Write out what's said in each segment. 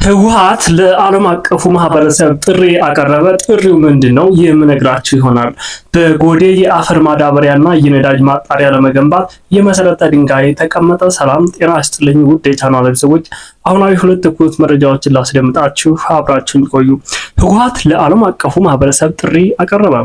ህወሓት ለዓለም አቀፉ ማህበረሰብ ጥሪ አቀረበ። ጥሪው ምንድን ነው? የምነግራችሁ ይሆናል። በጎዴ የአፈር ማዳበሪያና የነዳጅ ማጣሪያ ለመገንባት የመሰረተ ድንጋይ ተቀመጠ። ሰላም ጤና ይስጥልኝ ውድ የቻናል ቤተሰቦች፣ አሁናዊ ሁለት ትኩስ መረጃዎችን ላስደምጣችሁ፣ አብራችሁን ቆዩ። ህወሓት ለዓለም አቀፉ ማህበረሰብ ጥሪ አቀረበ።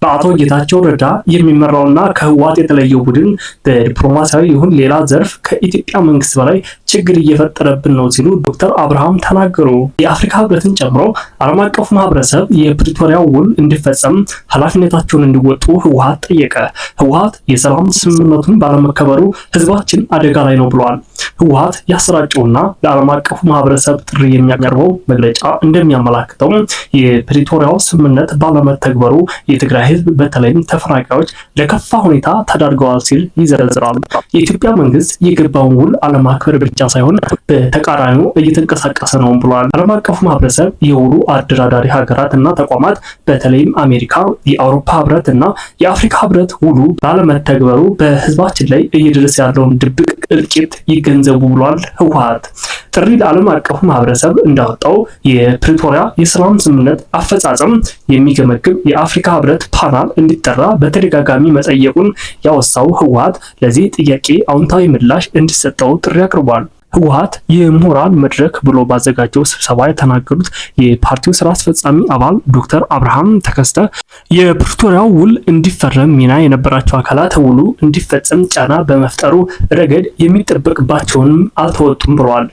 በአቶ ጌታቸው ረዳ የሚመራውና ከህወሓት የተለየው ቡድን በዲፕሎማሲያዊ ይሁን ሌላ ዘርፍ ከኢትዮጵያ መንግስት በላይ ችግር እየፈጠረብን ነው ሲሉ ዶክተር አብርሃም ተናገሩ። የአፍሪካ ህብረትን ጨምሮ ዓለም አቀፉ ማህበረሰብ የፕሪቶሪያው ውል እንዲፈጸም ኃላፊነታቸውን እንዲወጡ ህወሓት ጠየቀ። ህወሓት የሰላም ስምምነቱን ባለመከበሩ ህዝባችን አደጋ ላይ ነው ብሏል። ህወሓት ያሰራጨውና ለዓለም አቀፉ ማህበረሰብ ጥሪ የሚያቀርበው መግለጫ እንደሚያመላክተው የፕሪቶሪያው ስምምነት ባለመተግበሩ የትግራይ ህዝብ በተለይም ተፈናቃዮች ለከፋ ሁኔታ ተዳርገዋል ሲል ይዘረዝራል። የኢትዮጵያ መንግስት የገባውን ውል አለማክበር ብቻ ሳይሆን በተቃራኒው እየተንቀሳቀሰ ነው ብሏል። ዓለም አቀፉ ማህበረሰብ፣ የውሉ አደራዳሪ ሀገራት እና ተቋማት በተለይም አሜሪካ፣ የአውሮፓ ህብረት እና የአፍሪካ ህብረት ውሉ ባለመተግበሩ በህዝባችን ላይ እየደረሰ ያለውን ድብቅ እልቂት ይገንዘቡ ብሏል። ህወሓት ጥሪ ለዓለም አቀፉ ማህበረሰብ እንዳወጣው የፕሪቶሪያ የሰላም ስምምነት አፈጻጸም የሚገመግም የአፍሪካ ህብረት ፓናል እንዲጠራ በተደጋጋሚ መጠየቁን ያወሳው ህወሓት ለዚህ ጥያቄ አዎንታዊ ምላሽ እንዲሰጠው ጥሪ አቅርቧል። ህወሓት የምሁራን መድረክ ብሎ ባዘጋጀው ስብሰባ የተናገሩት የፓርቲው ስራ አስፈጻሚ አባል ዶክተር አብርሃም ተከስተ የፕሪቶሪያው ውል እንዲፈረም ሚና የነበራቸው አካላት ውሉ እንዲፈጸም ጫና በመፍጠሩ ረገድ የሚጠበቅባቸውንም አልተወጡም ብለዋል።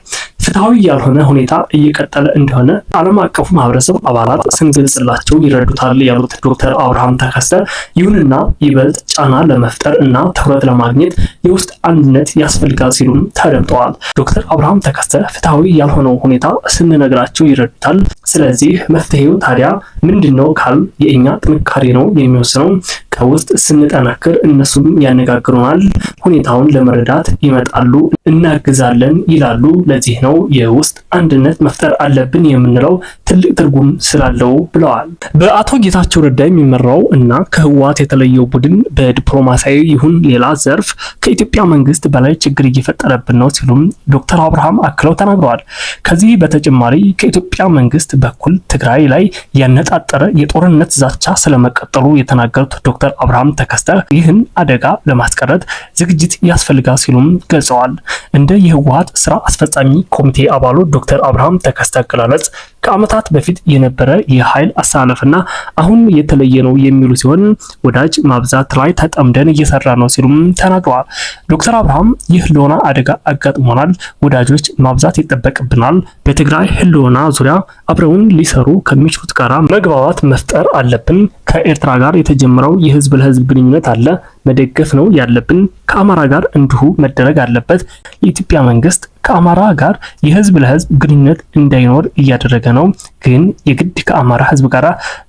ፍትሐዊ ያልሆነ ሁኔታ እየቀጠለ እንደሆነ ዓለም አቀፉ ማህበረሰብ አባላት ስንገልጽላቸው ይረዱታል ያሉት ዶክተር አብርሃም ተከስተ ይሁንና ይበልጥ ጫና ለመፍጠር እና ትኩረት ለማግኘት የውስጥ አንድነት ያስፈልጋል ሲሉም ተደምጠዋል። ዶክተር አብርሃም ተከስተ ፍትሐዊ ያልሆነው ሁኔታ ስንነግራቸው ይረዱታል። ስለዚህ መፍትሄው ታዲያ ምንድን ነው ካል የእኛ ጥንካሬ ነው የሚወስነው። ከውስጥ ስንጠናክር እነሱም ያነጋግሩናል፣ ሁኔታውን ለመረዳት ይመጣሉ፣ እናግዛለን ይላሉ። ለዚህ ነው የውስጥ አንድነት መፍጠር አለብን የምንለው፣ ትልቅ ትርጉም ስላለው ብለዋል። በአቶ ጌታቸው ረዳ የሚመራው እና ከህወሓት የተለየው ቡድን በዲፕሎማሲያዊ ይሁን ሌላ ዘርፍ ከኢትዮጵያ መንግስት በላይ ችግር እየፈጠረብን ነው ሲሉም ዶክተር አብርሃም አክለው ተናግረዋል። ከዚህ በተጨማሪ ከኢትዮጵያ መንግስት በኩል ትግራይ ላይ ያነጣጠረ የጦርነት ዛቻ ስለመቀጠሉ የተናገሩት ዶክተር አብርሃም ተከስተ ይህን አደጋ ለማስቀረት ዝግጅት ያስፈልጋል ሲሉም ገልጸዋል። እንደ የህወሓት ስራ አስፈጻሚ ኮሚቴ አባሉ ዶክተር አብርሃም ተከስተ አገላለጽ ከዓመታት በፊት የነበረ የኃይል አሰላለፍና አሁን የተለየ ነው የሚሉ ሲሆን ወዳጅ ማብዛት ላይ ተጠምደን እየሰራ ነው ሲሉም ተናግረዋል። ዶክተር አብርሃም የህልውና አደጋ አጋጥሞናል፣ ወዳጆች ማብዛት ይጠበቅብናል። በትግራይ ህልውና ዙሪያ አብረውን ሊሰሩ ከሚችሉት ጋራ መግባባት መፍጠር አለብን። ከኤርትራ ጋር የተጀመረው የህዝብ ለህዝብ ግንኙነት አለ፣ መደገፍ ነው ያለብን። ከአማራ ጋር እንዲሁ መደረግ አለበት። የኢትዮጵያ መንግስት ከአማራ ጋር የህዝብ ለህዝብ ግንኙነት እንዳይኖር እያደረገ ነው። ግን የግድ ከአማራ ህዝብ ጋር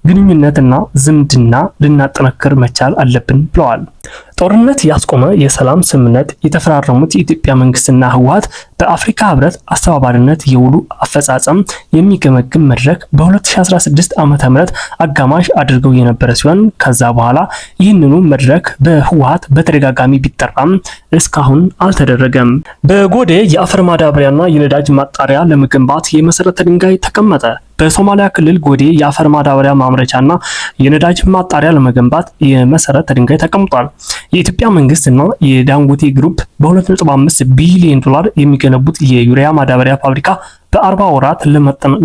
ግንኙነትና ዝምድና ልናጠነክር መቻል አለብን ብለዋል። ጦርነት ያስቆመ የሰላም ስምምነት የተፈራረሙት የኢትዮጵያ መንግስትና ህወሓት በአፍሪካ ህብረት አስተባባሪነት የውሉ አፈጻጸም የሚገመግም መድረክ በ2016 ዓ.ም አጋማሽ አድርገው የነበረ ሲሆን ከዛ በኋላ ይህንኑ መድረክ በህወሓት በተደጋጋሚ ቢጠራም እስካሁን አልተደረገም። በጎዴ የአፈር ማዳበሪያና የነዳጅ ማጣሪያ ለመገንባት የመሰረተ ድንጋይ ተቀመጠ። በሶማሊያ ክልል ጎዴ የአፈር ማዳበሪያ ማምረቻና የነዳጅ ማጣሪያ ለመገንባት የመሰረተ ድንጋይ ተቀምጧል። የኢትዮጵያ መንግስት እና የዳንጎቴ ግሩፕ በ2.5 ቢሊዮን ዶላር የሚገነቡት የዩሪያ ማዳበሪያ ፋብሪካ በ40 ወራት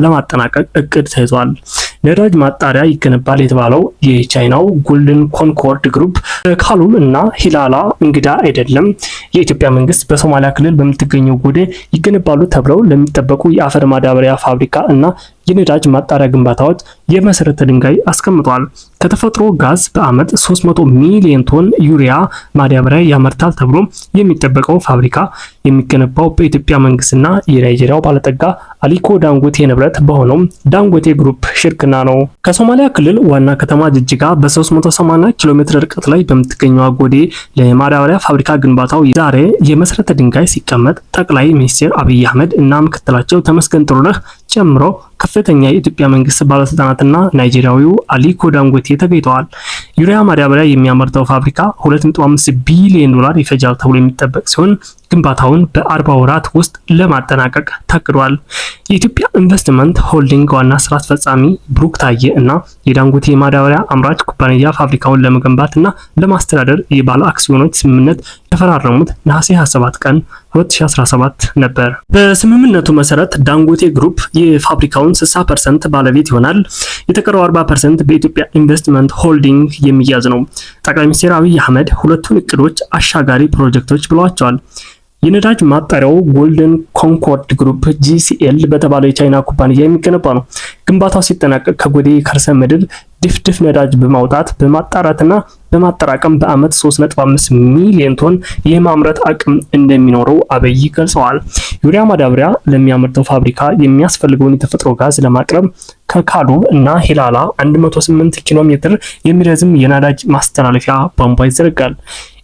ለማጠናቀቅ እቅድ ተይዟል። ነዳጅ ማጣሪያ ይገነባል የተባለው የቻይናው ጎልደን ኮንኮርድ ግሩፕ ካሉል እና ሂላላ እንግዳ አይደለም። የኢትዮጵያ መንግስት በሶማሊያ ክልል በምትገኘው ጎዴ ይገነባሉ ተብለው ለሚጠበቁ የአፈር ማዳበሪያ ፋብሪካ እና የነዳጅ ማጣሪያ ግንባታዎች የመሰረተ ድንጋይ አስቀምጧል። ከተፈጥሮ ጋዝ በዓመት 300 ሚሊዮን ቶን ዩሪያ ማዳበሪያ ያመርታል ተብሎ የሚጠበቀው ፋብሪካ የሚገነባው በኢትዮጵያ መንግስትና የናይጄሪያው ባለጠጋ አሊኮ ዳንጎቴ ንብረት በሆነው ዳንጎቴ ግሩፕ ሽርክና ነው። ከሶማሊያ ክልል ዋና ከተማ ጅጅጋ በ380 ኪሎ ሜትር ርቀት ላይ በምትገኘው ጎዴ ለማዳበሪያ ፋብሪካ ግንባታው ዛሬ የመሰረተ ድንጋይ ሲቀመጥ ጠቅላይ ሚኒስትር አብይ አህመድ እና ምክትላቸው ተመስገን ጥሩነህ ጨምሮ ከፍተኛ የኢትዮጵያ መንግስት ባለስልጣናትና ናይጄሪያዊው አሊኮ ዳንጎቴ ተገኝተዋል። ዩሪያ ማዳበሪያ የሚያመርተው ፋብሪካ 2.5 ቢሊዮን ዶላር ይፈጃል ተብሎ የሚጠበቅ ሲሆን ግንባታውን በ40 ወራት ውስጥ ለማጠናቀቅ ታቅዷል። የኢትዮጵያ ኢንቨስትመንት ሆልዲንግ ዋና ስራ አስፈጻሚ ብሩክ ታዬ እና የዳንጎቴ የማዳበሪያ አምራች ኩባንያ ፋብሪካውን ለመገንባት እና ለማስተዳደር የባለ አክሲዮኖች ስምምነት የተፈራረሙት ነሐሴ 27 ቀን 2017 ነበር። በስምምነቱ መሰረት ዳንጎቴ ግሩፕ የፋብሪካውን 60% ባለቤት ይሆናል። የተቀረው 40% በኢትዮጵያ ኢንቨስትመንት ሆልዲንግ የሚያዝ ነው። ጠቅላይ ሚኒስትር አብይ አህመድ ሁለቱን እቅዶች አሻጋሪ ፕሮጀክቶች ብለዋቸዋል። የነዳጅ ማጣሪያው ጎልደን ኮንኮርድ ግሩፕ GCL በተባለው የቻይና ኩባንያ የሚገነባ ነው። ግንባታው ሲጠናቀቅ ከጎዴ ከርሰ ምድር ድፍድፍ ነዳጅ በማውጣት፣ በማጣራትና በማጠራቀም በዓመት 3.5 ሚሊዮን ቶን የማምረት አቅም እንደሚኖረው አብይ ገልጸዋል። ዩሪያ ማዳበሪያ ለሚያመርተው ፋብሪካ የሚያስፈልገውን የተፈጥሮ ጋዝ ለማቅረብ ከካሉብ እና ሂላላ 108 ኪሎ ሜትር የሚረዝም የነዳጅ ማስተላለፊያ ቧንቧ ይዘረጋል።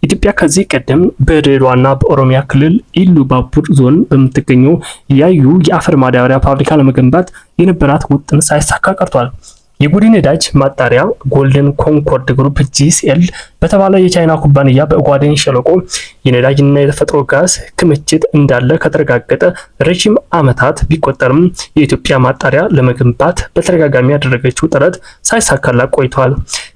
ኢትዮጵያ ከዚህ ቀደም በድሬዳዋና በኦሮሚያ ክልል ኢሉ ባቡር ዞን በምትገኘው ያዩ የአፈር ማዳበሪያ ፋብሪካ ለመገንባት የነበራት ውጥን ሳይሳካ ቀርቷል። የጎዴ ነዳጅ ማጣሪያ ጎልደን ኮንኮርድ ግሩፕ GCL በተባለ የቻይና ኩባንያ በኦጋዴን ሸለቆ የነዳጅና የተፈጥሮ ጋዝ ክምችት እንዳለ ከተረጋገጠ ረጅም ዓመታት ቢቆጠርም የኢትዮጵያ ማጣሪያ ለመገንባት በተደጋጋሚ ያደረገችው ጥረት ሳይሳካላት ቆይቷል።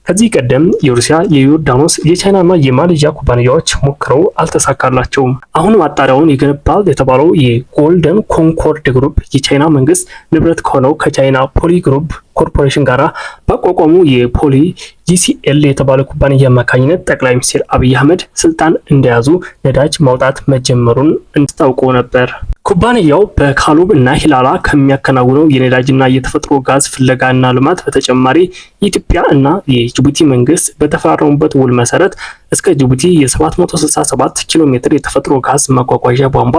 ከዚህ ቀደም የሩሲያ፣ የዮርዳኖስ፣ የቻይናና የማሌዥያ ኩባንያዎች ሞክረው አልተሳካላቸውም። አሁን ማጣሪያውን ይገነባል የተባለው የጎልደን ኮንኮርድ ግሩፕ የቻይና መንግስት ንብረት ከሆነው ከቻይና ፖሊ ግሩፕ ኮርፖሬሽን ጋር ባቋቋሙ የፖሊ GCL የተባለ ኩባንያ አማካኝነት ጠቅላይ ሚኒስትር አብይ አህመድ ስልጣን እንደያዙ ነዳጅ ማውጣት መጀመሩን አስታውቆ ነበር። ኩባንያው በካሉብ እና ሂላላ ከሚያከናውነው የነዳጅና የተፈጥሮ ጋዝ ፍለጋና ልማት በተጨማሪ የኢትዮጵያ እና የጅቡቲ መንግስት በተፈራረሙበት ውል መሰረት እስከ ጅቡቲ የ767 ኪሎ ሜትር የተፈጥሮ ጋዝ ማጓጓዣ ቧንቧ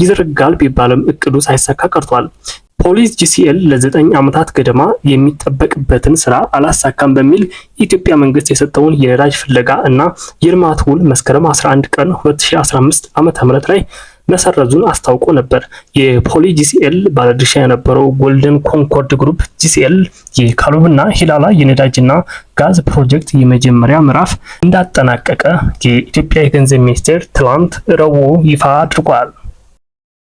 ይዘረጋል ቢባልም እቅዱ ሳይሳካ ቀርቷል። ፖሊ GCL ለ9 ዓመታት ገደማ የሚጠበቅበትን ስራ አላሳካም በሚል የኢትዮጵያ መንግስት የሰጠውን የነዳጅ ፍለጋ እና የልማት ውል መስከረም 11 ቀን 2015 ዓ.ም ላይ መሰረዙን አስታውቆ ነበር። የፖሊ GCL ባለድርሻ የነበረው ጎልደን ኮንኮርድ ግሩፕ GCL የካሉብና ሂላላ የነዳጅና ጋዝ ፕሮጀክት የመጀመሪያ ምዕራፍ እንዳጠናቀቀ የኢትዮጵያ የገንዘብ ሚኒስቴር ትላንት ረቡዕ ይፋ አድርጓል።